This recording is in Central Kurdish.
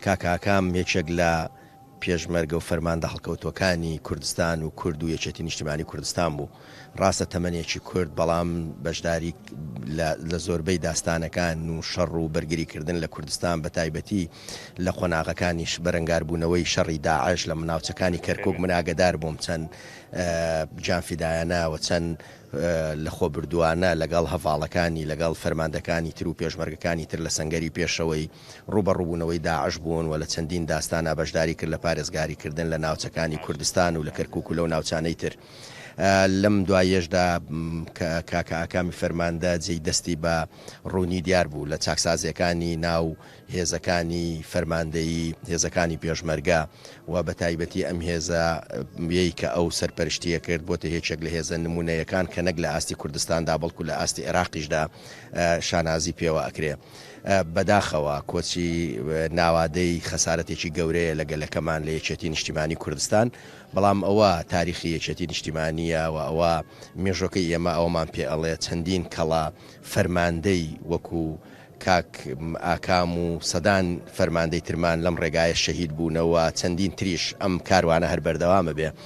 کاک ئاکام یەکێک لە پێشمەرگە و فەرماندە هەڵکەوتووەکانی کوردستان و کورد و یەکێتی نیشتیمانی کوردستان بوو. ڕاستە تەمەنێکی کورت بەڵام بەشداری لە زۆربەی داستانەکان و شەڕ و بەرگریکردن لە کوردستان بە تایبەتی لە قۆناغەکانی بەرەنگاربوونەوەی شەڕی داعش لە ناوچەکانی کەرکوک من ئاگەدار بووم چەند گیانفیدایانە و چەند لەخۆبردووانە لەگەڵ هەڤاڵەکانی لەگەڵ فەرماندەکانی تر و پێشمەرگەکانی تر لە سەنگەری پێشەوەی ڕووبەڕووبوونەوەی داعش بوون و لە چەندین داستانا بەشداری کرد لە پارێزگاری کردن لە ناوچەکانی کوردستان و لە کەرکوک و لەو ناوچانەی تر. لەم دواییەشدا کە کاکە ئاکامی فەرماندە جێی دەستی بە ڕوونی دیار بوو لە چاکسازییەکانی ناو هێزەکانی فەرماندەیی هێزەکانی پێشمەرگە و بە تایبەتی ئەم هێزە یەی کە ئەو سەرپەرشتییە کرد بۆتە یەکێک لە هێزە نموونەیەکان کە نەک لە ئاستی کوردستاندا بەڵکو لە ئاستی عێراقیشدا شانازی پێوە ئەکرێ. بەداخەوە کۆچی ناوادەی خەسارەتێکی گەورەیە لە گەلەکەمان لە یەکێتی نیشتیمانی کوردستان، بەڵام ئەوە تاریخی یەکێتی نیشتیمانییە و ئەوە مێژۆکەی ئێمە ئەوەمان پێ ئەڵێ چەندین کەڵە فەرماندەی وەکو کاک ئاکام و سەدان فەرماندەی ترمان لەم ڕێگایە شەهید بوونە و چەندین تریش ئەم کاروانە هەر بەردەوام ئەبێ.